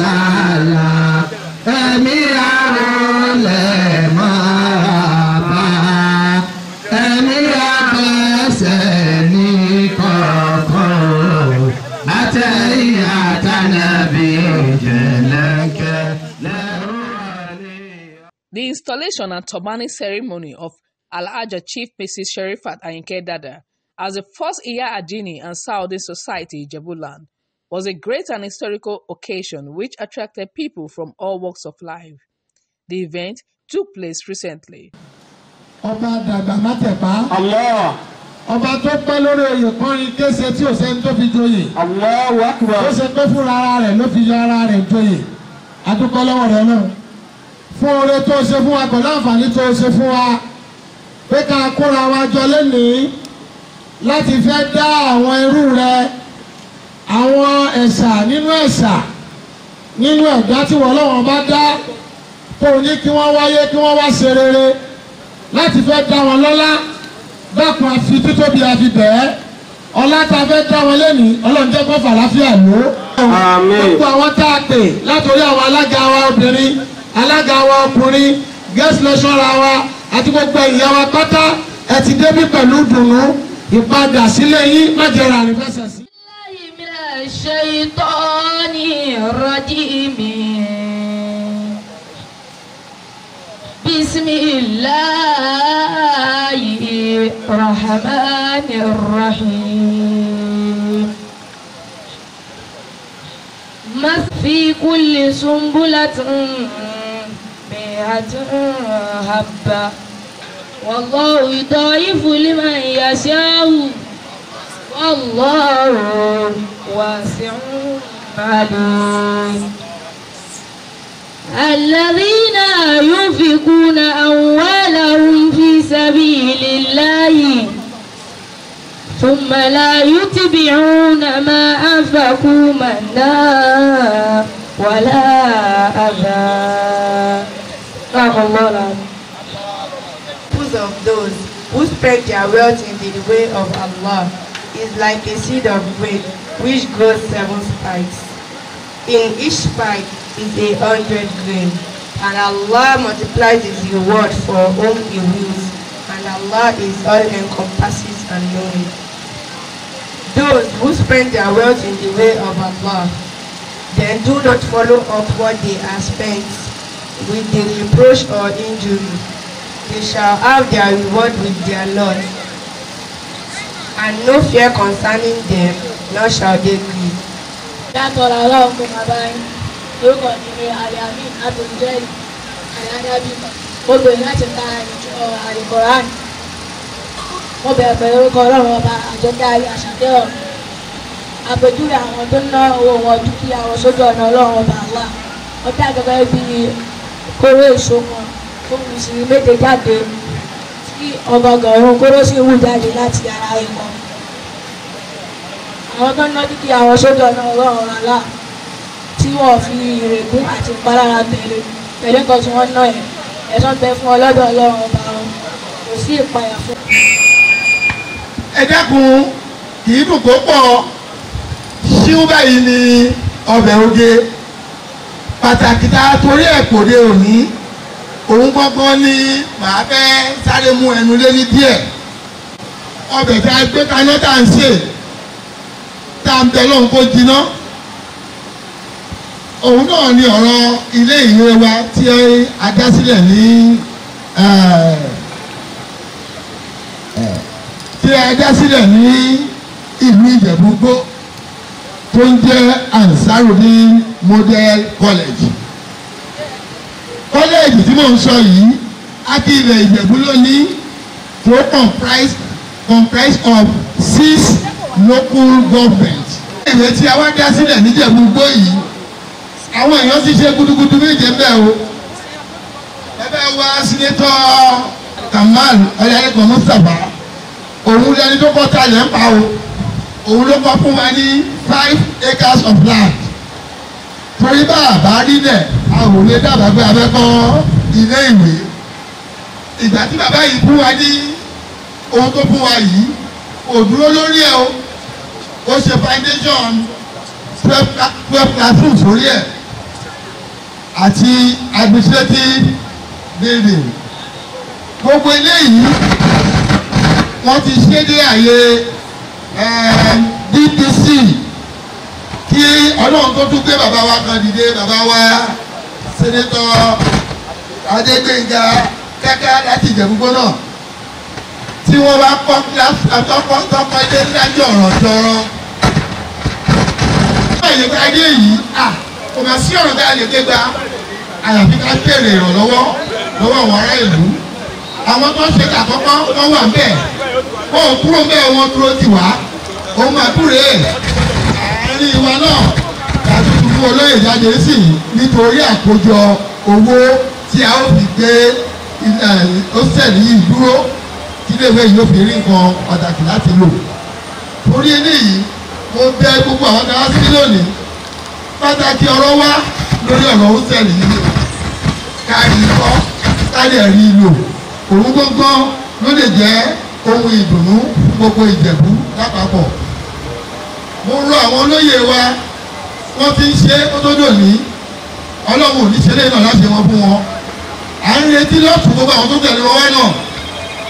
sàlà ẹ̀mí àrùnlẹ̀ máa bá ẹ̀mí àbẹ̀sẹ̀ ní kọ̀ọ̀kan àtẹ̀yìn àtànàbí jẹ̀lẹ́kẹ̀ lẹ́rù. The installation and turbaning ceremony of Alhaja Chief Mrs. Sherifat Ayinke Dada as the first Iya Adini Ansar-Ud-Deen Society Ijebuland was a great and historical occasion which attracted people from all walks of life. The event took place recently. Ọba dàgbà mátẹ̀pá. Allah. Ọba tó pẹ́ lórí oyè kọrin kése tí ò sẹ́ni tó fi joyè. Allahu Akbar. Ó ṣe pé fúnra ara rẹ̀ ló fi yọ ara rẹ̀ joyè. Adúpẹ́ lọ́wọ́ rẹ̀ náà. Fún oore tó ṣe fún wa pẹ̀lú àǹfààní tó ṣe fún wa. Pé ká kóra wa jọ lénìí láti fẹ́ dá àwọn irú rẹ̀, àwọn ẹ̀sà nínú ẹ̀sà nínú ẹ̀dá tí wọ́n lọ́wọ́n bá dá tó ní kí wọ́n wáyé kí wọ́n wá ṣe rere láti fẹ́ dá wọn lọ́lá. Dákun àfi títóbi àfi bẹ́ẹ̀ ọlá tá a fẹ́ dá wọn lẹ́nìí Ọlọ́run jẹ́ kó fàlàáfíà lò ó. Àmín. Gbogbo àwọn tá a pè látòrí àwọn alága wa obìnrin, alága wa ọkùnrin, guest lecturer wa àti gbogbo ìyá wa pátá ẹ ti débí pẹ̀lú dùnú ìpadà sílé yín má jẹ́ ra àrífẹsẹ̀ sí. من الشيطان الرجيم بسم الله الرحمن الرحيم ما في كل سنبلة 100 حبة والله يضاعف لمن يشاء والله واسع عليم. الذين ينفقون أموالهم في سبيل الله ثم لا يتبعون ما أنفقوا منا ولا أذى. الله العظيم. Of those who spread their wealth in the way of Allah is like a seed of grain which grows 7 spikes. In each spike is 100 grain, and Allah multiplies His reward for whom He wills, and Allah is all-encompassing and knowing. Those who spend their wealth in the way of Allah, then do not follow up what they have spent with the reproach or injury. They shall have their reward with their Lord, and no fear concerning them, nor shall they grieve. Látọ̀rọ̀ ọlọ́run kò máa bá yín. Orúkọ mi ni Aliamin Abdul-Jeli Aladabi. Mo bẹ̀rẹ̀ láti ka Al-Qur'an. Mo bẹ̀rẹ̀ pẹ̀lú orúkọ ọlọ́run ọba àjọkẹ́ ayé àṣàkẹ́ ọ̀run. Àpèjúwe àwọn tó ná owó wọn dúkìá wọn sójú ọ̀nà ọlọ́run ọba Allah. Wọ́n dá gẹ́gẹ́ bí kóró èso kan tó ń sì méje jáde tí ọgọgọrùn kóró sì wù jáde láti ara ikọ̀. Àwọn tó ń ná dúkìá wọn sójú ọ̀nà ọlọ́run Allah tí wọ́n fi ìrègùn àti ìpalára tẹ̀lé pẹ̀lú nǹkan tí wọ́n ná ẹ̀ ẹ̀san bẹ fún ọlọ́dọ̀ ọlọ́run ọba wọn kò sí ìpayà fún. Ẹ dákun kì í dùn kó pọ̀ ṣíú báyìí ni ọbẹ̀ oge pàtàkì tá a torí ẹ̀ kò dé òní òun gbọ́ngàn ni màá fẹ́ sáré mú ẹnu lé ní díẹ̀. Ọbẹ̀ tá a gbé kaná tá a ń sè tá a ń bẹ lóhun kó jiná òun náà ni ọ̀rọ̀ ilé ìwé wa tí a dá sílẹ̀ ní tí a dá sílẹ̀ ní ìlú Ìjẹ̀bú-Igbó tó ń jẹ́ Ansar-Ud-Deen Model College. Kọ́lẹ́ẹ̀jì tí mò ń sọ yìí àti ilẹ̀ Ìjẹ̀bú lónìí tó comprise of 6 local governments. Ìwé tí a wá dá sílẹ̀ níjẹ̀bú-Igbó yìí àwọn èèyàn ti ṣe gudugudu méje bẹ́ẹ̀ o. Ẹbẹ́ wa Senator Kamal Ọlálékan Mustapha òun lẹni tó kọ́ talẹ̀ ń pa o. Òun ló kọ́ fún wa ní 5 acres of land. Torí bá a bá rí lẹ̀ a ò lè dábàá pé a fẹ́ kọ́ ilé ìwé. Ìgbà tí bàbá yìí fún wa ní ohun tó fún wa yìí kò dúró lórí ẹ̀ o. Ó ṣe foundation 12 classroom sórí ẹ̀. àti administrative building. Gbogbo eléyìí wọ́n ti ṣe dé àyè DPC kí Ọlọ́run tó tún gbé bàbá wa kan dìde, bàbá wa Senator Adégbénga Káká láti Ìjẹ̀bú-Igbó náà tí wọ́n bá kọ́ tọkọ ilé ńlájọ ọ̀rọ̀ tọrọ. Ìyẹ̀ká ilé yìí kò máa sí ọ̀rọ̀ tá a lè gbé gba àyàfi ká béèrè ìrànlọ́wọ́ lọ́wọ́ àwọn ará ìlú. Àwọn tó ń ṣe kàkọ́kọ́ wọ́n wà bẹ́ẹ̀, wọ́n ò kúrò bẹ́ẹ̀, wọ́n dúró tì wá. Òun máa kúrè àárín wa náà láti tún fún olóyè jáde sí i nítorí àkójọ owó tí a ó fi gbé hostel yìí dúró kí iléèwé yìí ó fi rí nǹkan pàtàkì láti lò. Torí eléyìí mo bẹ̀ gbogbo àwọn tó wá sí lónìí, pàtàkì ọ̀rọ̀ wa lórí ọ̀rọ̀ hostel yìí kárí kọ́ ká lè rí i lò. Òun gbọ́ngàn ló lè jẹ́ ohun ìdùnnú fún gbogbo Ìjẹ̀bú lápapọ̀. Mo rọ àwọn olóyè wa, wọ́n ti ń ṣe kó tó dòní, Ọlọ́run ò ní ṣe léyìn náà láti wọn fún wọn. À ń retí lọ́tún gbogbo àwọn tó tẹ̀lé wọn wá náà,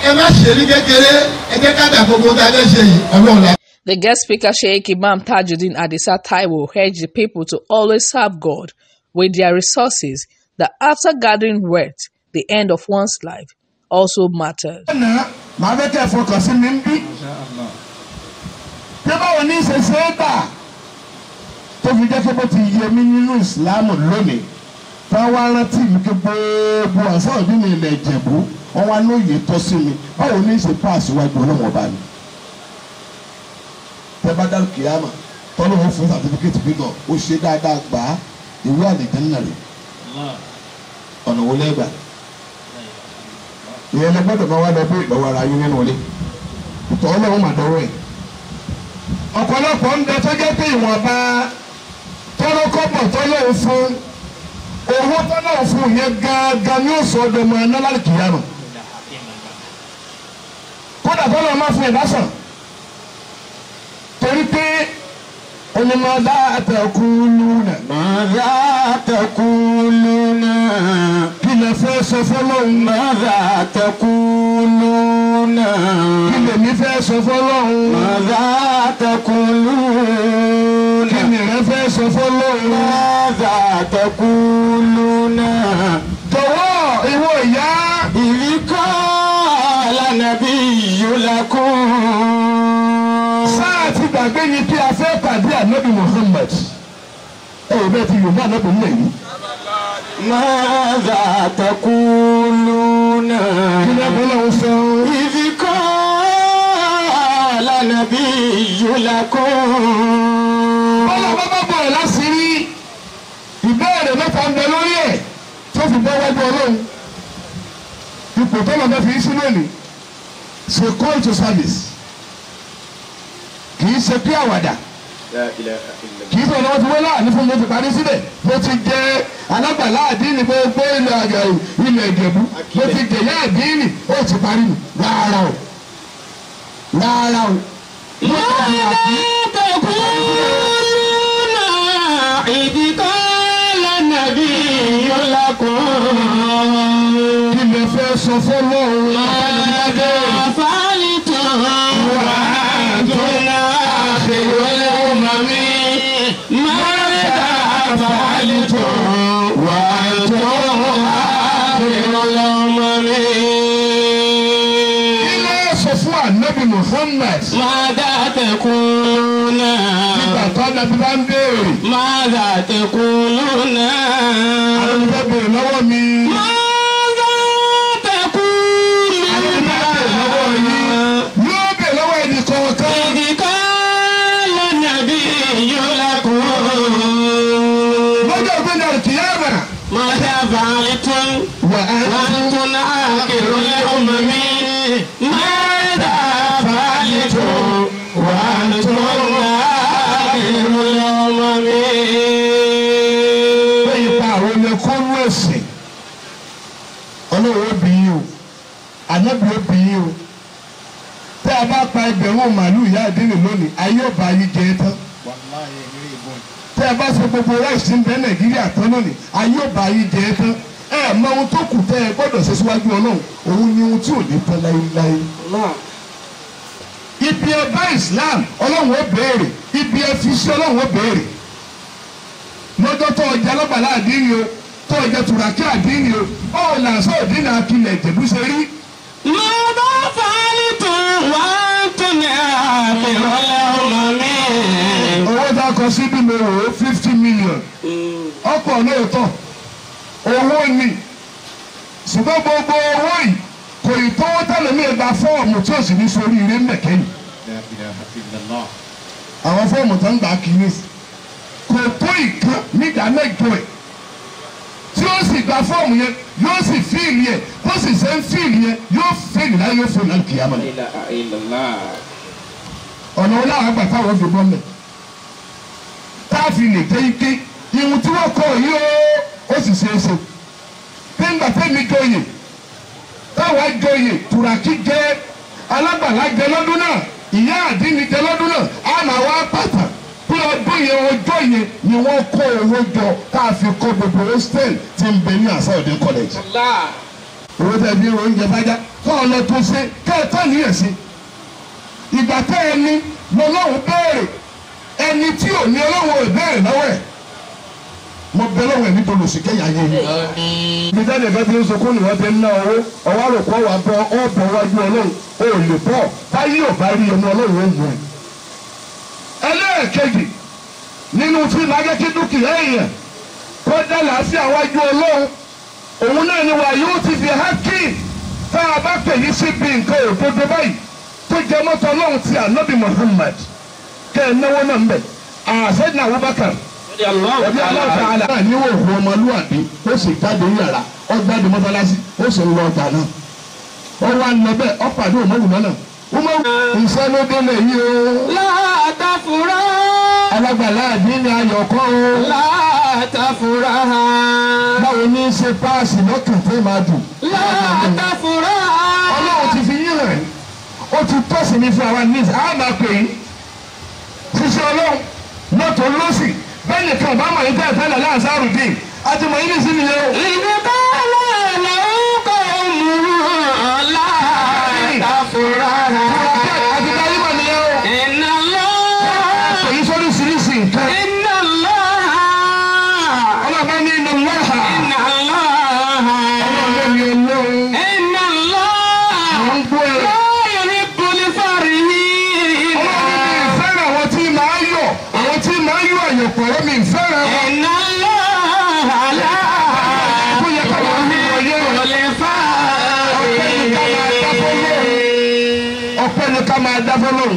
ẹ má ṣe ní kékeré, ẹ jẹ́ ká gbà gbogbo tá a fẹ́ ṣe yìí, Ọlọ́run la. The guest speaker, Sheikh Imam Tajudeen Adisa Taiwo, urged the people to always serve God with their resources, that after gathering wealth, the end of one's life also matters. Màá fẹ́ kẹ́ ẹ fọkàn sí mi ń bí. Bí báwo ní ṣe ṣe é gbà tó fi jẹ́ pé bó ti yẹ mí nínú Ìsìlámù lónìí, táwa rántí mi kí gbogbo àṣà òbí mi ilẹ̀ Ìjẹ̀bú, wọ́n wá lóye tọ́ sí mi, báwo ní ṣe páàsì wájú Ọlọ́run ọba mi. Tẹ́ bá dá kìámà, tọ́lọ́wọ́ fún sàtífíkẹ́tì gbígbọ́, ó ṣe dáadáa gbà á, ìwé àlìjánnà rẹ̀. Ọ̀nà wo lẹ́gbàá? Ìyẹn lẹ gbọ́dọ̀ máa wá lọ bí ìlọ́wọ́ ara yín nínú ilé. Ìtọ́ Ọlọ́run mà dọ́rọ̀ ẹ̀. Ọ̀pọ̀lọpọ̀ ń bẹ tó jẹ́ pé ìwọ̀nba tọ́lọ́kọ́bọ̀ tọ́lọ́run fún owó tọ́lọ́run fún yẹn gángan ní oṣù ọdọmọ ẹ̀ná lálùkìyàmọ̀. Kódà tọ́lọ́run má fún ẹ̀ lásán. Torí pé onímọ̀dá àtẹ̀kùlùnà. Mọ̀dá àtẹ̀kùlùnà. Kí lẹ fẹ́ sọ fọ́lọ́hun? Mọ̀dá àtẹ̀kùlùnà. Kí lèmi fẹ́ sọ fọ́lọ́hun? Mọ̀dá àtẹ̀kùlùnà. Kí ni rẹ fẹ́ sọ fọ́lọ́hun? Mọ̀dá àtẹ̀kùlùnà. Jọ̀wọ́ ìwọ ìyá. Ìlíkọ́ lánàbí yòlákùn. Sáà ti gbàgbé ni kí a fẹ́ pàdé ànábì Muhammad. Ẹ ò bẹ́ẹ̀ ti Yorùbá ànábì nílẹ̀ yìí. Mọ́dà taquluna. Kí ló bọ́ lọ́wọ́ sọ? Idh qala nabiyyu lakum. Bọ́lá bá bá bọ̀ ẹ̀ láṣìírí. Ìbéèrè mẹ́ta ń bẹ lórí ẹ̀ tó fi bọ́ wájú Ọlọ́run. Ipò tó lọ́dọ̀ fi sí lónìí. Ṣe call to service. Kì í ṣe pé àwàdà. Kì í sọ̀rọ̀ wọ́n ti wọ́n láàánú fún mi ti parí síbẹ̀. Mo ti jẹ alágbàlá àdínì gbogbo ilẹ̀ àgàrò ilẹ̀ Ìjẹ̀bú. Mo ti jẹ̀yà àdínì ó ti parí nù. Rárá o. Rárá o. Mọ́dà taquluna idh qala nabiyyu lakum. Kí lè fẹ́ sọ fọ́lọ́run? Mọ́dà fa'altum wa antum akhirul umami. Mọ́dà fa'altum wa antum akhirul umami. Kí lè sọ fún Ànábì Muhammad? Mọ́dà taquluna. Nígbà tó Ànábì bá ń béèrè. Mọ́dà taquluna. Ànábì bá béèrè lọ́wọ́ mi. Mọ́dà taquluna. Ànábì bá béèrè lọ́wọ́ yín. Yóò béèrè lọ́wọ́ ẹnì kọ̀ọ̀kan. إذ قال النبي لكم Lọ́jọ́ ìgbéga kìyàmà. ماذا فعلتم Wà á. وأنتم آخر الأمم ماذا فعلتم وأنتم آخر الأمم Lẹ́yìn pa àwọn ọmọ ẹ̀kọ́ nú ẹ̀sìn. Ọlọ́run ó bí yín o. Ànábì ó bí yín o. Tẹ́ a bá pa ẹgbẹ̀rún màálù ìyá àdínì lónìí, ayé ọba yìí jẹ tán. Tẹ́ ẹ bá ṣe gbogbo ráìsì ń bẹ Nàìjíríà tán lónìí, ayé ò bá yín jẹ tán. Ẹ mọ ohun tó kù tẹ́ ẹ gbọ́dọ̀ ṣe síwájú Ọlọ́run, òun ni ohun tí ò ní tán láéláé. Ibi ẹ bá Islam, Ọlọ́run ó béèrè. Ibi ẹ fi sí, Ọlọ́run ó béèrè. Lọ́jọ́ tó ọjà lọ́gbàlá àdínní o, tó ọjà tùràkì àdínní o, ó làǹsọ̀ òdínà akilẹ̀ Ìjẹ̀bú ṣe rí. ماذا فعلتم وأنتم آخر الأمم. Owó tá a kọ sí bí mo rò ó 50 million, ọkọ̀ lóòótọ́ owó ni, ṣùgbọ́n gbogbo owó yìí kò ì tówó tẹ́lẹ̀ mi gba fọ́ọ̀mù tí ò sì ní sórí ire mẹ̀kẹ́yìn. La ilaha illallah. Àwọn fọ́ọ̀mù tó ń gbà kiri kò tó ìkan nígbà mẹ́jọ ẹ̀ tí ó sì gba fọ́ọ̀mù yẹn, yóò sì fill ẹ̀, bó sì ṣe ń fill yẹn, yóò fill láyé, yóò fill láyé kìyàmọ́. La ilaha illallah. Ọ̀nà wo láwọn àgbà táwọn fi bọ́ mẹ́ tá a fi lè jẹ́ ike ìhun tí wọ́n kọ́ yìí ó sì ṣeé ṣe pé ńgbà tẹ́mi joyè, táwa joyè, tùràkì jẹ, alágbàlá jẹ lọ́dún náà, ìyá àdínní jẹ lọ́dún náà, á máa wá pàtà pé ọdún yẹn, ọjọ́ yẹn ni wọ́n kó owó jọ tá a fi kọ́ gbogbo hostel tí ń bẹ ní Ansar-Ud-Deen College. Allah. Owó tẹ fi oúnjẹ fájá kọ́ ọ lọ tó ṣe kẹ́ ẹ tọ́ nìyẹn sí. Ìgbà tẹ́ ẹ ní lọ́lọ́run béèrè, ẹni tí ò ní Ọlọ́run ò béèrè lọ́wọ́ ẹ̀. Mo bẹ lọ́wọ́ ẹ̀ nítorí oṣù kẹ́yà ayé yìí. Ibi jáde bá ti ń sunkún ni wọ́n ti ń ná owó ọwọ́ àròkọ wà bọ́ ọ bọ̀ wájú Ọlọ́run, ó lè bọ̀ báyìí ò bá rí ẹnu Ọlọ́run ó mú ẹ. Ẹlẹ́ẹ̀kejì nínú tí máa jẹ́ kí dúkìá èèyàn kó dá làásì àwájú Ọlọ́run, òun náà ni wà yóò ti fi hákì tá a bá pè yí síbi nǹkan òdodo báyìí tó jẹ mọ́tò Ọlọ́run ti Ànábì Muhammad, kẹ́ ẹ náwó náà ń bẹ̀ àṣẹ́dínà Abubakar ẹbí aláwọ̀ àlà náà níwò òhun ọmọlúwàbí, ó sì jáde yàrá, ó jáde mọ́sálásí, ó sì ń lọ ọjà náà, ó wá ń lọ bẹ́ẹ̀, ó pàdé òmòwò náà. Umaru iṣẹ́ ló délé yìí o. لا تفرح. Alágbàlá àdínní ayọ̀kọ́ o. لا تفرح. Báwo ní í ṣe páàsì lọ́kàn tó máa dùn? لا تفرح. Ọlọ́run ti fi yín hàn, ó ti tọ́sí ní fún àwa ní ìsìn á máa pè yín ṣiṣẹ́ Ọlọ́run lọ́tọ̀ lọ́sì bẹ́ẹ̀ nìkan bá mọ̀ yín tẹ́lẹ̀ tẹ́lẹ̀ láǹsáàrù dín àti mọ̀ yín ní sí nìyẹn o. إذ قال له قومه لا تفرح. Àti dáyé mọ̀ nìyẹn o. إن الله Pè yín sóríṣiríṣi nǹkan. إن الله Ọlọ́run bá ní inú lọ́hà. إن الله Ọlọ́run ní Ọlọ́run. إن الله Àwọn ń gbọ́ ẹ. لا يحب الفرحين. Ọlọ́run ní ìfẹ́ràn àwọn tí máa ń yọ̀, àwọn tí máa ń yọ̀ àyọ̀pọ̀ rẹ̀ mi ìfẹ́ràn wọn. إن الله لا Tó yẹ ká máa ń yọ̀ yẹ̀. يحب Ọpẹ́ ni ká máa dá fọ́lọ́run.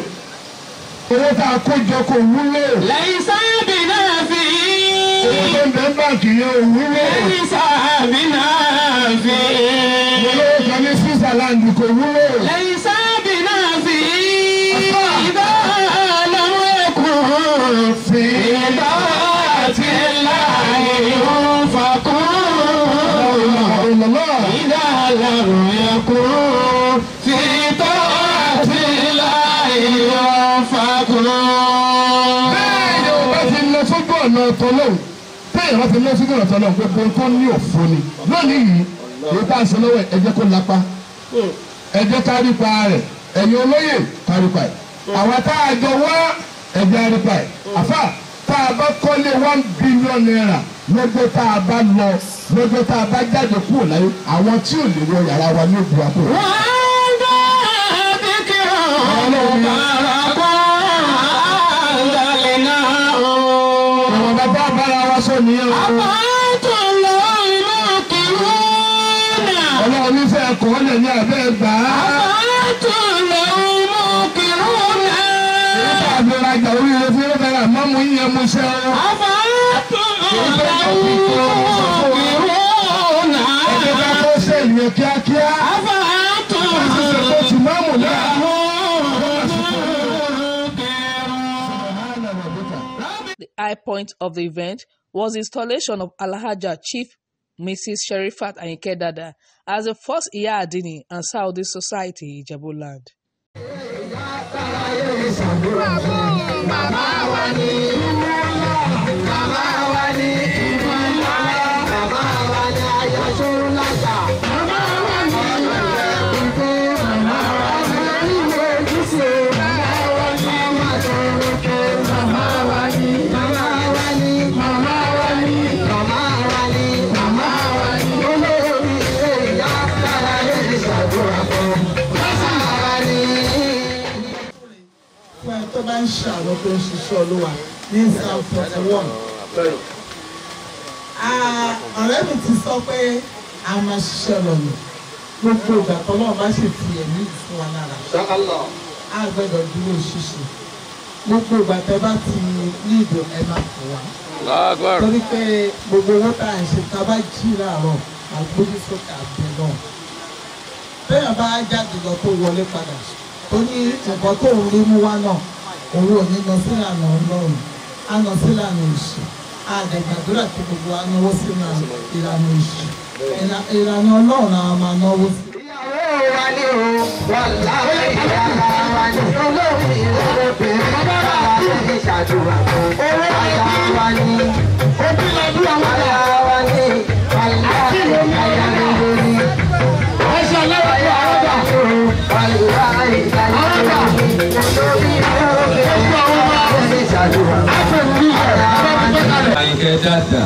Owó tá a kó jọ kò wúlò. ليس بنافع. Owó tó ń bẹ ń báǹkì yẹn ò wúlò. ليس بنافع. Olówó kan ní Switzerland kò wúlò. ليس بنافع إذا لم يكن في طاعة الله ينفق. Ọlọ́lá. إذا لم يكن في طاعة الله ينفق. Bẹ́ẹ̀ ni o bá ti lọ sójú ọ̀nà tọ́lọ́hùn. Bẹ́ẹ̀ bá ti lọ sójú ọ̀nà tọ́lọ́hùn, gbogbo nǹkan ní òfo ni. Lónìí yìí, èyí tá a ṣe lọ́wọ́ ẹ̀, ẹ jẹ́ kó lápá. Ẹ jẹ́ ká rí pa rẹ̀. Ẹ̀yin olóyè, ká rí pa ẹ̀. Àwa tá a jọ wá, ẹ jẹ́ rí pa ẹ̀. Àfà tá a bá kọ́lé ₦1 billion lọ́jọ́ tá a bá lọ, lọ́jọ́ tá a bá jáde kúrò láyé, àwọn tí ò lè wọ yàrá wa ní òbí wa kúrò. وهذا ذكر مبارك أنزلناه. Àwọn bàbá bára wa sọ nìyẹn o. أفأنتم له منكرون. Ọlọ́run nífẹ̀ẹ́ kọ́ lẹ̀ ní abẹ́ gbà á. أفأنتم له منكرون. Nígbà àbẹ̀rajà oríire fún yóò bẹ̀rẹ̀ àmọ́ mú yín ẹmu iṣẹ́ o. أفأنتم له منكرون. Ẹgbẹ́ bá kó sẹ́ẹ̀lì yẹn kíákíá. أفأنتم Ṣé kó tì máàmù náà? له منكرون. The high point of the event was the installation of Alhaja Chief Mrs. Sherifat Ayinke Dada as the first Iya Adini and Saudi Society Ijebu Land. Bàbá wa ni. Màmá wa ní ìmọ̀lá. Màmá wa ní ayọ̀ṣọ́ láṣà. Màmá wa ní ìgbẹ́. Màmá wa ní ilé ojúṣe. Màmá wa ní ọmọ àtọ̀rọ̀kẹ́. Màmá wa ní. Màmá wa ní. Màmá wa ní. Màmá wa ní. Màmá wa ní. Olórí ilé ìyá lára lè ṣàdúrà fún. Màmá wa ní. Fún ẹ tó bá ń ṣàrò tó ń ṣiṣẹ́ Olúwa ní Psalm 41. Ọ̀rẹ́ mi ti sọ pé a máa ṣiṣẹ́ lọ́nà gbogbo ìgbà tọ́lọ́run bá sì fi ẹ̀mí fún wa lára. A gbọ́dọ̀ dúró ṣíṣe. Gbogbo ìgbà tẹ́ bá ti ní ìdò ẹ máa fún wa. Torí pé gbogbo owó tá à ń ṣe tá a bá jí láàárọ̀ àgbójú sókè àbẹ̀ náà. Bẹ́ẹ̀ bá jáde lọ tó wọlé padà tó ní nǹkan tó ń rí mú wá náà òun ò ní lọ sílànà Ọlọ́run á lọ sílànà òṣì á dẹ̀ gbàdúrà kí gbogbo wa náwó sínú ìlànà òṣì ìlànà Ọlọ́run làwọn máa náwó sí. Ìyàwó wa ni o, wàláhì ìyá wa ni olórí obìnrin bàbá mi ṣàdúrà fún. Aya wa ni, aya wa ni, wàláhì aya rere ni. Aya wa ni o, wàláhì aya rere ni. Olórí obìnrin bàbá mi ṣàdúrà fún. Aya wa ni. Ayinke Dada.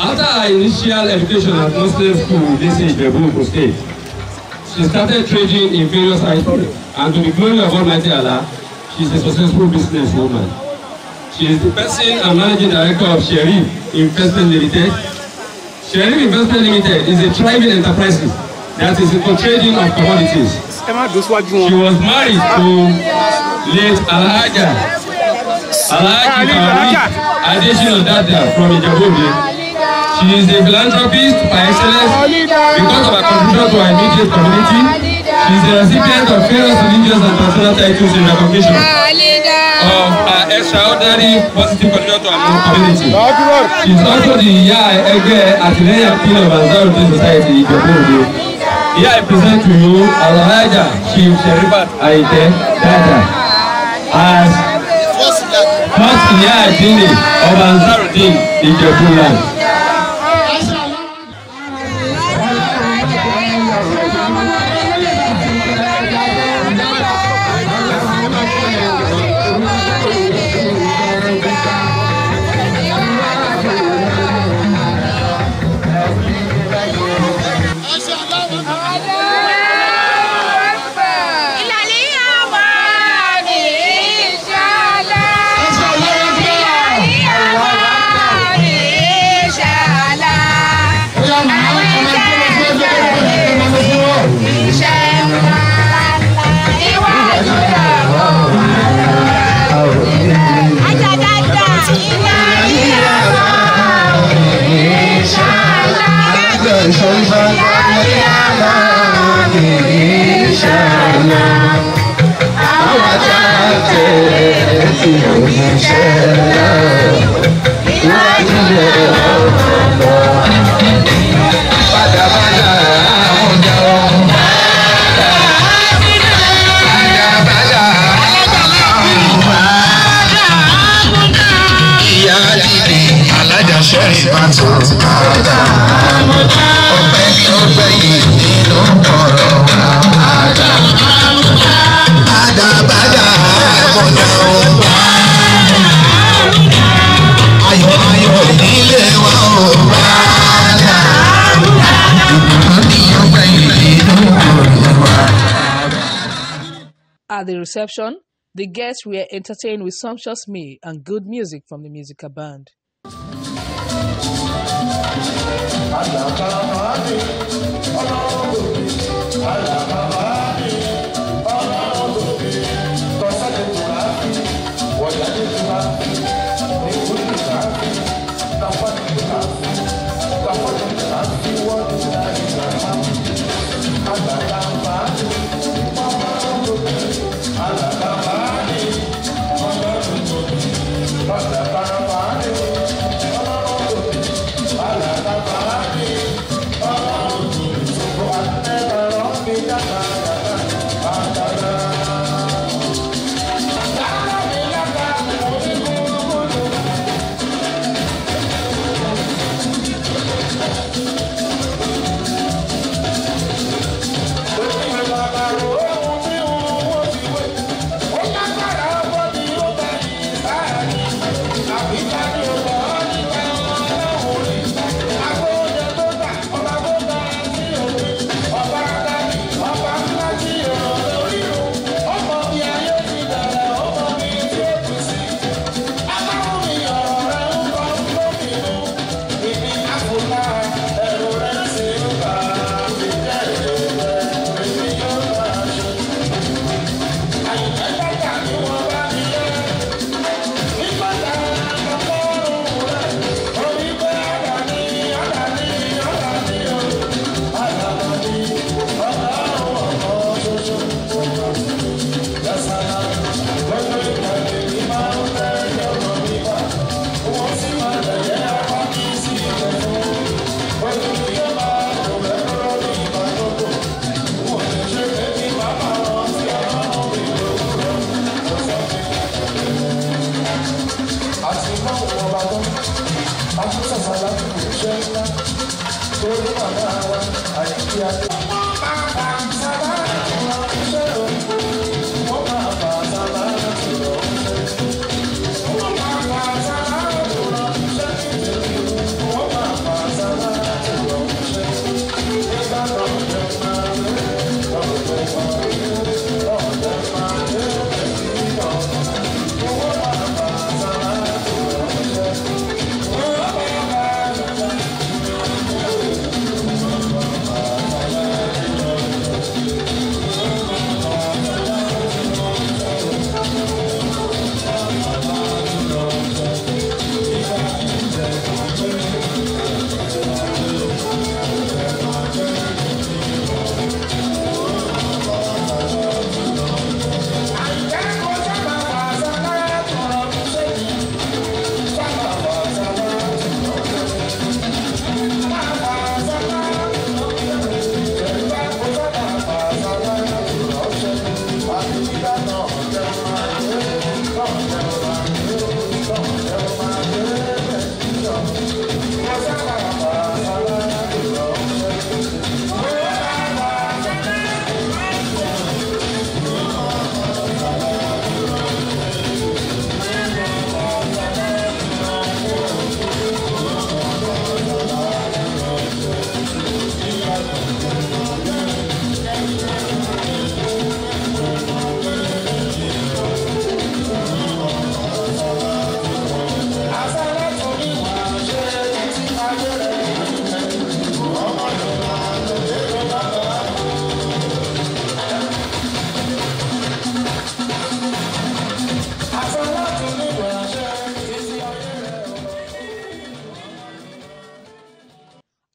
After her initial education at Muslim school in Ilese Ijebu, Ogun State, she started trading in various items, and to the glory of Almighty Allah, she is a successful businesswoman. She is the person and managing director of Sherif Investment Limited. Sherif Investment Limited is a thriving enterprise that is into trading of commodities. She was married to late Alhaji Tawhid Adesina Dada from Ijebu-Ode. She is a philanthropist by excellence because of her contribution to her immediate community. She is the recipient of various religious and traditional titles in recognition of her extraordinary positive contribution to her community. She is also the Iya Ẹgbẹ́ Àtìlẹ́yìn Appeal of Ansarudeen Society Ijebu-Ode. Here I present to you Alhaja Chief Sherifat Ayinke Dada as first Iya Adini of Ansarudeen Ijebu-Land. At the reception, the guests were entertained with sumptuous meal and good music from the musical band. Bye.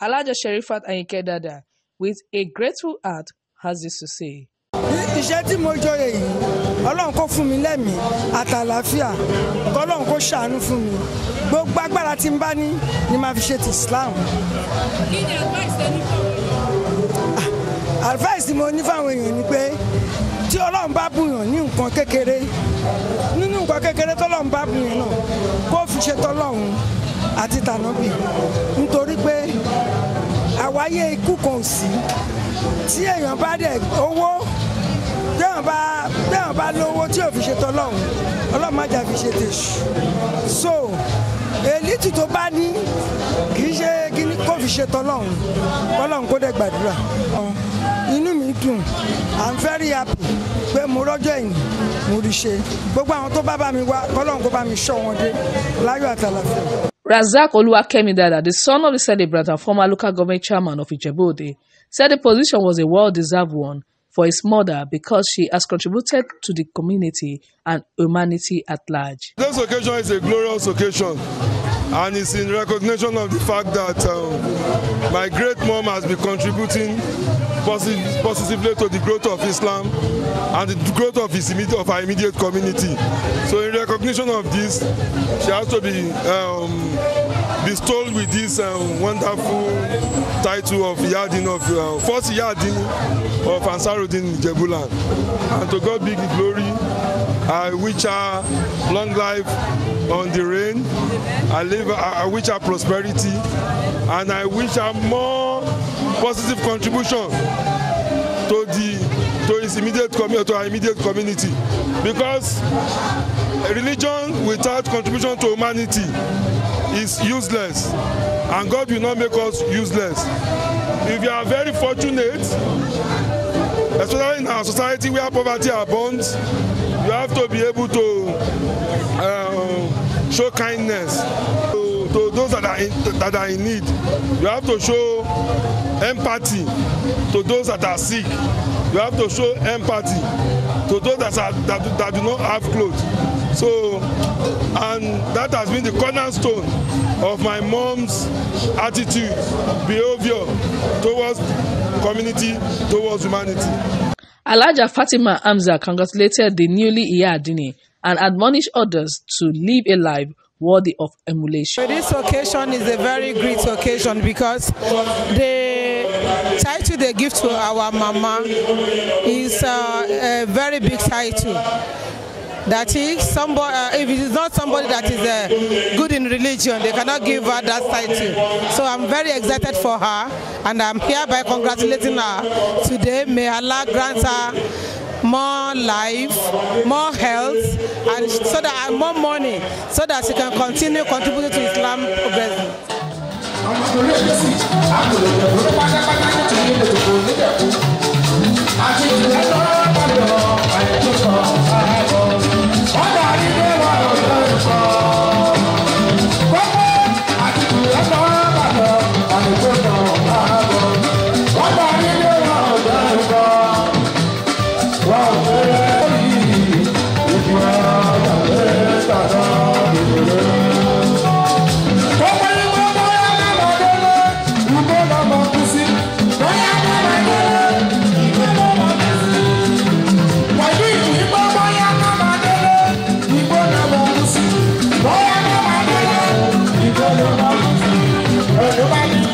Alhaja Sherifat Ayinke Dada, with a grateful heart, has this to say. Iṣẹ́ tí mo jọyè yìí, Ọlọ́run kó fún mi lẹ́mìí àtàlàáfíà, k'Ọlọ́run kó ṣàánú fún mi. Gbogbo agbára tí n bá ní ni màá fi ṣe ti Islam. Kí ni advice ẹ ní fáwọn èèyàn? Advice tí mo ní fáwọn èèyàn ni pé tí Ọlọ́run bá bùyàn ní nǹkan kékeré, nínú nǹkan kékeré tọ́lọ́run bá bùyàn náà, kó fi ṣe tọ́lọ́run àti tànàbì, nítorí pé àwáyé ikú kan ò sí. Tí èèyàn bá dẹ̀ owó, téèyàn bá lówó tí ò fi ṣe tọ́lọ́run, Ọlọ́run má jà fi ṣe tèṣù. So èlítù tó bá ní kì í ṣe kíní kó fi ṣe tọ́lọ́run, kọ́lọ́run kó dẹ̀ gbàdúrà. Inú mi dùn, I'm very happy pé mo rọ́jọ́ ẹ̀yìn mo rí ṣe. Gbogbo àwọn tó bá mi wá, kọ́lọ́run kó bá mi ṣọ́ wọn dé láyọ̀ àtàlàfíà. Razak Oluwakemi Dada, the son of the celebrant and former local government chairman of Ijebu-Ode, said the position was a well-deserved one for his mother because she has contributed to the community and humanity at large. This occasion is a glorious occasion, and it's in recognition of the fact that my great mom has been contributing positively to the growth of Islam and the growth of our immediate community. So in recognition of this, she has to be bestowed with this wonderful title of Yadin of first Yadin of Ansarudeen Ijebuland. And to God be the glory. I wish her long life on the reign. I wish her prosperity, and I wish her more positive contribution to his immediate community, to our immediate community, because religion without contribution to humanity is useless, and God will not make us useless. If you are very fortunate, especially in our society where poverty abounds, you have to be able to show kindness to those that are in need. You have to show empathy to those that are sick. You have to show empathy to those that do not have clothes. So, and that has been the cornerstone of my mom's attitude, behavior towards community, towards humanity. Alhaja Fatima Hamza congratulated the newly Iya Adini and admonished others to live a life worthy of emulation. This occasion is a very great occasion because the title they give to our mama is a very big title. That is, somebody, if it is not somebody that is good in religion, they cannot give her that title. So I'm very excited for her, and I'm hereby congratulating her today. May Allah grant her more life, more health, and so that and more money, so that she can continue contributing to Islam progress.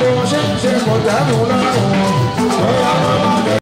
Bó ṣe ń ṣe kò dẹ́rù lọ́rùn.